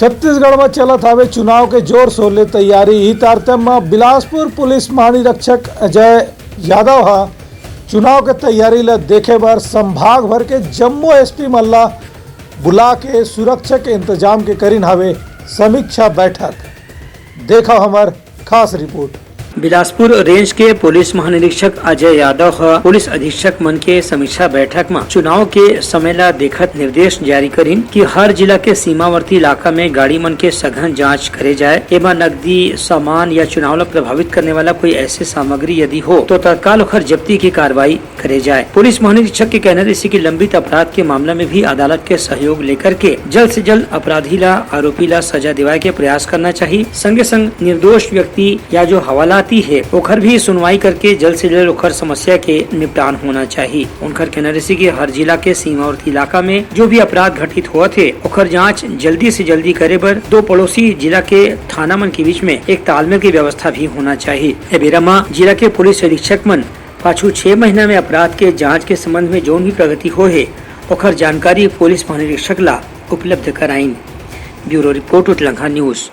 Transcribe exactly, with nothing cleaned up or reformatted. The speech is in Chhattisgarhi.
छत्तीसगढ़ म चलत हावे चुनाव के जोर शोर ले तैयारी। इही तारतम्य म बिलासपुर पुलिस महानिरीक्षक अजय यादव ह चुनाव के तैयारी ल देखे बर संभाग भर के जम्मो एसपी मन ल बुला के सुरक्षा के इंतजाम के करिन हावे समीक्षा बैठक। देखव हमर खास रिपोर्ट। बिलासपुर रेंज के पुलिस महानिरीक्षक अजय यादव ह पुलिस अधीक्षक मन के समीक्षा बैठक म चुनाव के समय ल देखत निर्देश जारी करिन कि हर जिला के सीमावर्ती इलाका में गाड़ी मन के सघन जांच करे जाए। एमा नकदी सामान या चुनाव ल प्रभावित करने वाला कोई ऐसे सामग्री यदि हो, तो तत्काल ओखर जब्ती के कार्रवाई करे जाए। पुलिस महानिरीक्षक के कहना रहिसे कि लंबित अपराध के मामला में भी अदालत के सहयोग लेकर के जल्द से जल्द अपराधी ला, आरोपी ला सजा दिवाए के प्रयास करना चाहिए। संगे संग निर्दोष व्यक्ति या जो हवालाती हे, ओखर भी सुनवाई करके जल्द से जल्द ओखर समस्या के निपटान होना चाहिए। उनकर कहना रहिसे कि हर जिला के सीमावर्ती इलाका में जो भी अपराध घटित होत हे, ओखर जांच जल्दी से जल्दी करे बर दो पड़ोसी जिला के थाना मन के बीच में एक तालमेल की व्यवस्था भी होना चाहिए। ए बेरा म जिला के पुलिस अधीक्षक मन पाछू छह महीना में अपराध के जांच के संबंध में जौन भी प्रगति होए हे, ओखर जानकारी पुलिस महानिरीक्षक ला उपलब्ध कराइन। Bureau report, Uthlankha news.